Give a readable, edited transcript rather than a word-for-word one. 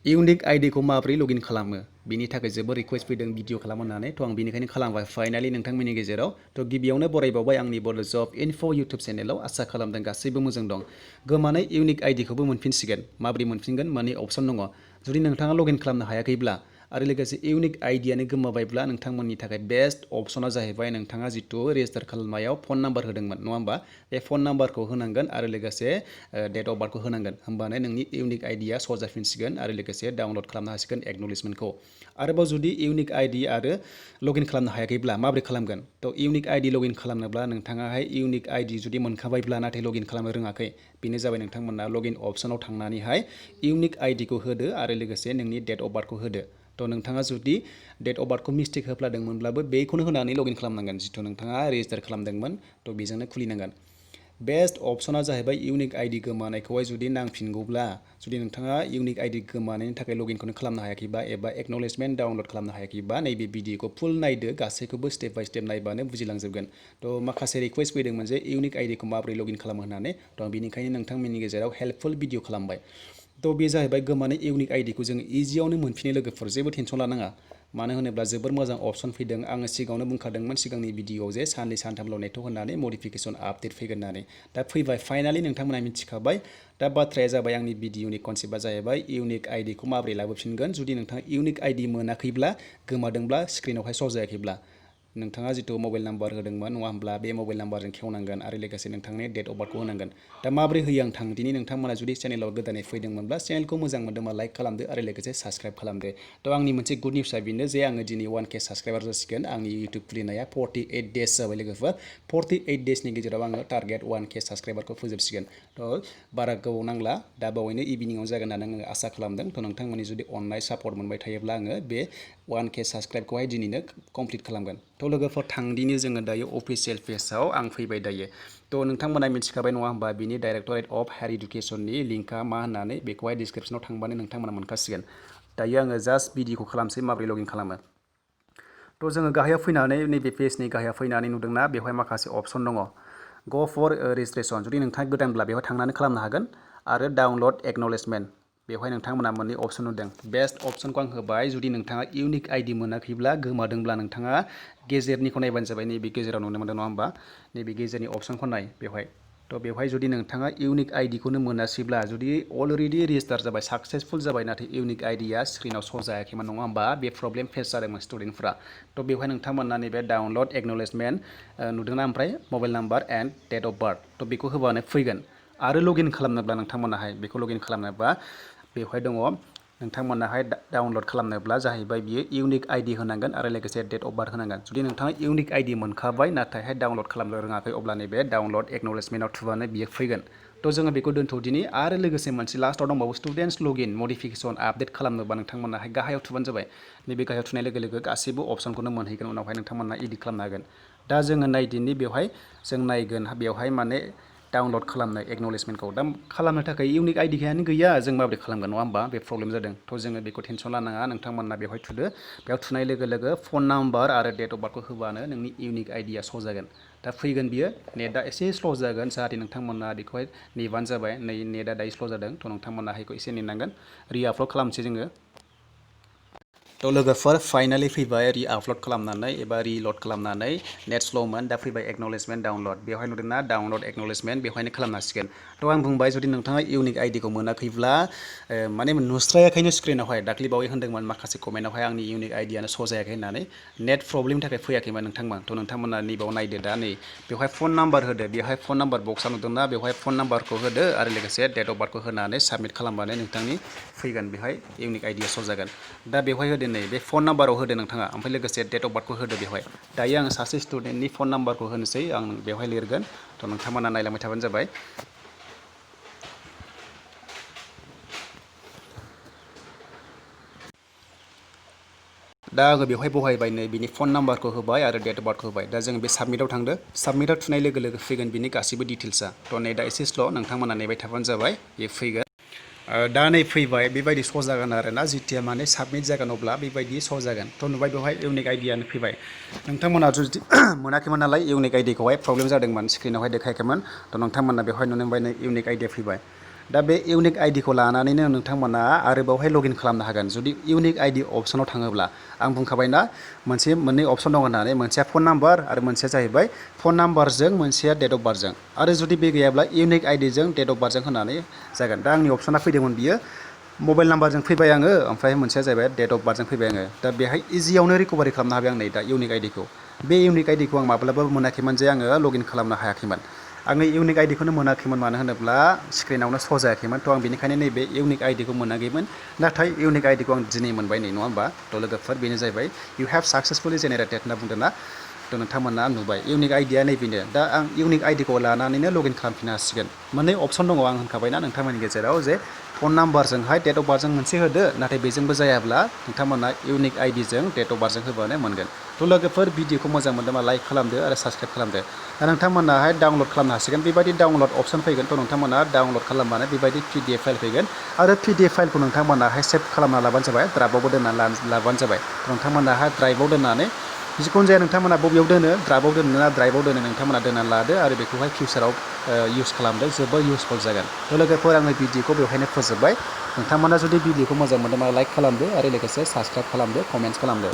unique आइडिखौ माबोरै login खालामो बिनि थाखाय जोबोर रिक्वेस्ट फैदों भिडिअ खालाम होननानै थ' आं बिनिखायनो खालामबाय फाइनालि नोंथांमोननि गेजेराव थ' गिबियावनो बरायबावबाय आंनि बड' जब इनफो इउटुब चेनेलाव आसा खालामदों गासैबो मोजां दं गोमानाय इउनिक आइडिखौबो मोनफिनसिगोन माबोरै मोनफिनगोन माने अपसन दङ जुदि नोंथाङा लगइन खालामनो हायाखैब्ला आरो लोगोसे इउनिक आइडियानो गोमाबायब्ला नोंथांमोननि थाखाय बेस्ट अपसना जाहैबाय नोंथाङा जितु रेजिस्टार खालामनायाव फन नाम्बार होदोंमोन नङा होमबा बे फन नाम्बारखौ होनांगोन आरो लोगोसे डेट अफ बार्थखौ होनांगोन होमबानो नोंनि इउनिक आइडिया श' जाफिनसिगोन आरो लोगोसे डाउनलड खालामनो हासिगोन एक्न'लेजमेन्टखौ आरोबाव जुदि इउनिक आइडि आरो लगइन खालामनो हायाखैब्ला माबोरै खालामगोन थ' इउनिक आइडि लगइन खालामनोब्ला नोंथाङाहाय इउनिक आइडि जुदि मोनखाबायब्ला नाथाय लगइन खालामनो रोङाखै बेनो जाबाय नोंथांमोना लगइन अपसनाव थांनानैहाय इउनिक आइडिखौ होदो आरो लोगोसे नोंनि डेट अफ बार्थखौ होदो थ' नोंथाङा जुदि डेट अफ बार्थखौ मिस्टेक होफ्लादोंमोनब्लाबो बेखौनो होनानै लगइन खालामनांगोन जिथु नोंथाङा रेजिस्टार खालामदोंमोन थ' बेजोंनो खुलिनांगोन बेस्ट अपसना जाहैबाय इउनिक आइडि गोमानायखौहाय जुदि नांफिनगौब्ला जुदि नोंथाङा इउनिक आइडि गोमानायनि थाखाय लगइनखौनो खालामनो हायाखैबा एबा एक्न'लेजमेन्ट डाउनलड खालामनो हायाखैबा नैबे भिडिअखौ फुल नायदो गासैखौबो स्टेप बाय स्टेप नायबानो बुजिलांजोबगोन थ' माखासे रिक्वेस्ट फैदोंमोन जे इउनिक आइडिखौ माबोरै लगइन खालामो होननानै थ' बेनिखायनो नोंथांमोननि गेजेराव हेल्पफुल भिडिअ खालामबाय थ' बे जाहैबाय गोमानाय इउनिक आइडिखौ जों इजियावनो मोनफिनो लोगोफोर जेबो टेनसन लानाङा मानो होनोब्ला जोबोर मोजां अपसन फैदों आङो सिगाङावनो बुंखादोंमोन सिगांनि भिडिअआव जे साननै सानथामल' नेथ' होननानै मडिफिकेसन आपडेट फैगोन होननानै दा फैबाय फाइनालि नोंथांमोना मिथिखाबाय दा बाथ्राया जाबाय आंनि भिडिअनि कनसेप्टआ जाहैबाय इउनिक आइडिखौ माबोरै लाबोफिनगोन जुदि नोंथाङा इउनिक आइडि मोनाखैब्ला गोमादोंब्ला स्क्रिनावहाय श' जायाखैब्ला नोंथाङा जितु मबाइल नाम्बार होदोंमोन नङा होमब्ला बे मबाइल नाम्बारजों खेवनांगोन आरो लोगोसे नोंथांनि डेट अफ बार्थखौ होनांगोन दा माबोरै होयो आं थांदिनि नोंथांमोना जुदि चेनेलाव गोदानै फैदोंमोनब्ला चेनेलखौ मोजां मोनदोंबा लाइक खालामदो आरो लोगोसे साबस्क्राइब खालामदो थ' आंनि मोनसे गुड निउसआ बेनो जे आङो दिनै 1K साबस्क्राइबार जासिगोन आंनि इउटुब खुलिनाया 48 डेज जाबाय लोगोफोर 48 डेजनि गेजेराव आङो टारगेट 1K साबस्क्राइबारखौ फोजोबसिगोन थ' बारा गोबाव नांला दा बावैनो इभिनिंआव जागोन होननानै आङो आसा खालामदों थ' नोंथांमोननि जुदि अननाय सापर्ट मोनबाय थायोब्ला आङो बे 1K साबस्क्राइबखौहाय दिनैनो कमप्लिट खालामगोन थ' लोगोफोर थांदिनि जोङो दायो अफिसियेल पेजआव आं फैबाय दायो थ' नोंथांमोना मिथिखाबाय नङा होमबा बिनि डाइरेक्टरेट अफ हायार इडुकेसननि लिंकआ मा होननानै बेखौहाय डिसक्रिपसनाव थांबानो नोंथांमोना मोनखासिगोन दायो आङो जास्ट भिडिअखौ खालामसै माबोरै लगइन खालामो थ' जोङो गाहायाव फैनानै नैबे पेजनि गाहायाव फैनानै नुदोंना बेवहाय माखासे अपसन दङ ग फर रेजिस्ट्रेसन जुदि नोंथाङा गोदानब्ला बेवहाय थांनानै खालामनो हागोन आरो डाउनलड एक्न'लेजमेन्ट बेवहाय नोंथांमोना मोननै अपसन नुदों बेस्ट अपसनखौ आं होबाय जुदि नोंथाङा इउनिक आइडि मोनाखैब्ला गोमादोंब्ला नोंथाङा गेजेरनिखौ नायबानो जाबाय नैबे गेजेराव नुनो मोनदों नङा होमबा नैबे गेजेरनि अपसनखौ नाय बेवहाय थ' बेवहाय जुदि नोंथाङा इउनिक आइडिखौनो मोनासैब्ला जुदि अलरेडि रेजिस्टार जाबाय साक्सेसफुल जाबाय नाथाय इउनिक आइडिया स्क्रिनाव श' जायाखैमोन नङा होमबा बे प्रब्लेम फेस जादोंमोन स्टुडेन्टफ्रा थ' बेवहाय नोंथांमोना नैबे डाउनलड एक्न'लेजमेन्ट नुदोंना ओमफ्राय mobile number and date of birth थ' बेखौ होबानो फैगोन आरो लगइन खालामनोब्ला नोंथांमोनाहाय बेखौ लगइन खालामनोबा बेवहाय दङ नोंथांमोनाहाय डाउनलड खालामनोब्ला जाहैबाय बियो इउनिक आइडि होनांगोन आरो लोगोसे डेट अफ बार्थ होनांगोन जुदि नोंथाङा इउनिक आइडि मोनखाबाय नाथायहाय डाउनलड खालामनो रोङाखै अब्ला नैबे डाउनलड एक्न'लेजमेन्टआव थुबानो बियो फैगोन थ' जोङो बेखौ दोनथ'दिनि आरो लोगोसे मोनसे लास्टआव दंबावो स्टुडेन्टस लगइन मडिफिकेसन आपडेट खालामनोबा नोंथांमोनाहाय गाहायाव थुबानो जाबाय नैबे गाहायाव थुनाय लोगो लोगो गासैबो अपसनखौनो मोनहैगोन उनावहाय नोंथांमोना इडिट खालामनो हागोन दा जोङो नायदिनि बेवहाय जों नायगोन बेवहाय माने डाउनलड खालामनो एक्न'लेजमेन्टखौ दा खालामनो थाखाय इउनिक आइडियानो गैया जों माबोरै खालामगोन नङा होमबा बे प्रब्लेम जादों थ' जोङो बेखौ टेनसन लानाङा नोंथांमोना बेवहाय थुदो बेयाव थुनाय लोगो लोगो फन नाम्बार आरो डेट अफ बार्थखौ होबानो नोंनि इउनिक आइडिया श' जागोन दा फैगोन बियो नेटआ एसे स्ल' जागोन जाहाथे नोंथांमोना बेखौहाय नेबानो जाबाय नै नेटआ दायो स्ल' जादों थ' नोंथांमोना बेखौ एसे नेनांगोन रिआपलड खालामसै जोङो थ' लोगोफोर फाइनालि फैबाय रिआपलड खालामनानै एबा रिलड खालामनानै नेट स्ल'मोन दा फैबाय एक्न'लेजमेन्ट डाउनलड बेवहाय नुदोंना डाउनलड एक्न'लेजमेन्ट बेवहायनो खालामनो हासिगोन थ' आं बुंबाय जुदि नोंथाङा इउनिक आइडिखौ मोनाखैब्ला माने नुस्रायाखैनो स्क्रिनावहाय दाख्लैबावै होन्दोंमोन माखासे कमेन्टआवहाय आंनि इउनिक आइडियानो श' जायाखै होननानै नेट प्रब्लेमनि थाखाय फैयाखैमोन नोंथांमोन थ' नोंथांमोना नैबाव नायदो दा नै बेवहाय फन नाम्बार होदो बेवहाय फन नाम्बार बक्सआ नुदोंना बेवहाय फन नाम्बारखौ होदो आरो लोगोसे डेट अफ बार्थखौ होनानै साबमिट खालामबानो नोंथांनि फैगोन बेवहाय इउनिक आइडिया श' जागोन दा बेवहाय होदो नै बे फन नाम्बाराव होदो नोंथाङा ओमफ्राय लोगोसे डेट अफ बार्थखौ होदो बेवहाय दायो आं सासे स्टुडेन्टनि फन नाम्बारखौ होनोसै आं बेवहाय लिरगोन थ' नोंथांमोना नायलांबाय थाबानो जाबाय दा आङो बेवहाय बहायबाय नै बिनि फन नाम्बारखौ होबाय आरो डेट अफ बार्थखौ होबाय दा जों बे साबमिटआव थांदो साबमिटआव थुनाय लोगो लोगो फैगोन बिनि गासैबो डिटेल्सआ थ' नेटआ एसे स्ल' नोंथांमोना नेबाय थाबानो जाबाय बे फैगोन दा नै फैबाय बेबायदि श' जागोन आरो ना जिथिया माने साबमिट जागोन अब्ला बेबायदि श' जागोन थ' नुबाय बेवहाय इउनिक आइडियानो फैबाय नोंथांमोना जुदि मोनाखैमोन नालाय इउनिक आइडिखौहाय प्रब्लेम जादोंमोन स्क्रिनावहाय देखायाखैमोन थ' नोंथांमोना बेवहाय नुनो मोनबाय नै इउनिक आइडिया फैबाय दा बे इउनिक आइडिखौ लानानैनो नोंथांमोना आरोबावहाय लगइन खालामनो हागोन जुदि इउनिक आइडि अपसनाव थाङोब्ला आं बुंखाबायना मोननै अपसन दं होननानै मोनसेया फन नाम्बार आरो मोनसेया जाहैबाय फन नाम्बारजों मोनसेया डेट अफ बार्थजों आरो जुदि बे गैयाब्ला इउनिक आइडिजों डेट अफ बार्थजों होनानै जागोन दा आंनि अपसना फैदोंमोन बियो मबाइल नाम्बारजों फैबाय आङो ओमफ्राय मोनसेया जाहैबाय डेट अफ बार्थजों फैबाय आङो दा बेहाय इजियावनो रिकभारि खालामनो हाबाय आं नै दा इउनिक आइडिखौ बे इउनिक आइडिखौ आं माब्लाबाबो मोनाखैमोन जे आङो लगइन खालामनो हायाखैमोन आङो इउनिक आइडिखौनो मोनाखैमोन मानो होनोब्ला स्क्रिनावनो श' जायाखैमोन थ' आं बेनिखायनो नैबे इउनिक आइडिखौ मोनाखैमोन नाथाय इउनिक आइडिखौ आं दिनै मोनबाय नै नङा होमबा थ' लोगोफोर बेनो जाहैबाय इउ हेभ साक्सेसफुलि जेनेरेटेड होनना बुंदोंना थ' नोंथांमोना नुबाय इउनिक आइडिया नैबेनो दा आं इउनिक आइडिखौ लानानैनो लगइन खालामफिननो हासिगोन मोननै अपसन दङ आं होनखाबायना नोंथांमोननि गेजेराव जे फन नाम्बारजोंहाय डेट अफ बार्थजों मोनसे होदो नाथाय बेजोंबो जायाब्ला नोंथांमोना इउनिक आइडिजों डेट अफ बार्थजों होबानो मोनगोन थ' लोगोफोर भिडिअखौ मोजां मोनदोंबा लाइक खालामदो आरो साबस्क्राइब खालामदो दा नोंथांमोनाहाय डाउनलड खालामनो हासिगोन बेबायदि डाउनलड अपसन फैगोन थ' नोंथांमोना डाउनलड खालामबानो बेबायदि PDF फाइल फैगोन आरो PDF फाइलखौ नोंथांमोनाहाय सेभ खालामना लाबानो जाबाय ड्राइभआवबो दोनना लाबानो जाबाय नोंथांमोनाहाय ड्राइभआव दोननानै जिखुनु जाया नोंथांमोना बबेयाव दोनो ड्राइभआव दोनो ना ड्राइभआव दोनो नोंथांमोना दोननानै लादो आरो बेखौहाय फिउचाराव इउज खालामदो जोबोर इउजफुल जागोन थ' लोगोफोर आङो भिडिअखौ बेवहायनो फोजोबबाय नोंथांमोना जुदि भिडिअखौ मोजां मोनदोंबा लाइक खालामदो आरो लोगोसे साबस्क्राइब खालामदो कमेन्ट्स खालामदो